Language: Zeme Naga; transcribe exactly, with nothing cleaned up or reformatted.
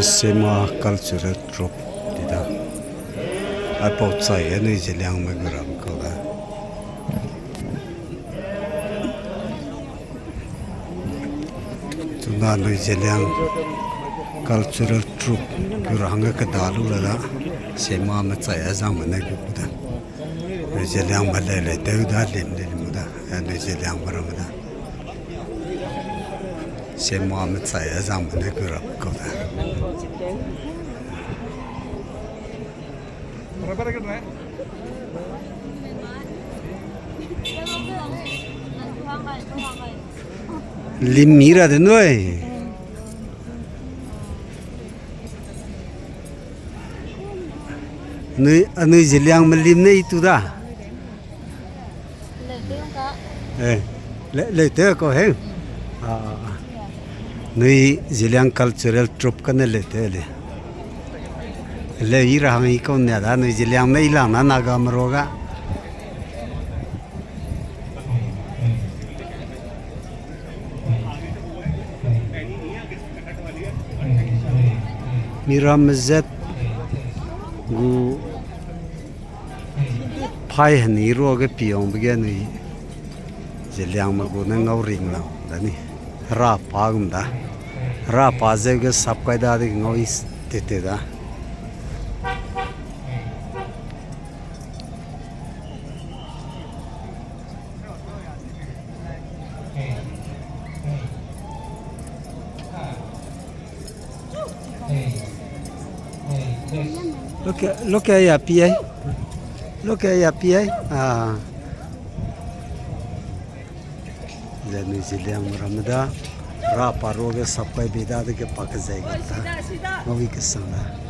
Sema Cultural Troupe di da. Aipau chai ge anui Zeliangme gu ram kau da. Chuna anui Zeliang Cultural Troupe gu ra hangge keda lu le da. Semame chai azangme ne gu ku da. Anui Zeliangme lei lei tew da, lim lei lim da. Anui Zeliangme ramme da. Semame chai azangme ne gu ra kau da. Lim mi ra de nui. Anui, anui Zeliangme lim ne i tu da. Eh, le, leute kau he. Ah, anui Zeliang Cultural Troupe kane leute le. Le i ra hang i kau ne da, anui Zeliangme i lang na Nagame ruage. Miramme zat gu pai heni ruage piongbe ge anui Zeliangme gu ne ngau ring lau da ni. Rapa gum da. Rapa zeu ge sap kai dadege ngau i s-, tete da. Loke, loke ya pi ai. Loke ya pi ai. Ah. Ze anui Zeliangme ramme da. Rapa ruage sap kai bei dadege pa kezei ga ta. Ngau i kesang da.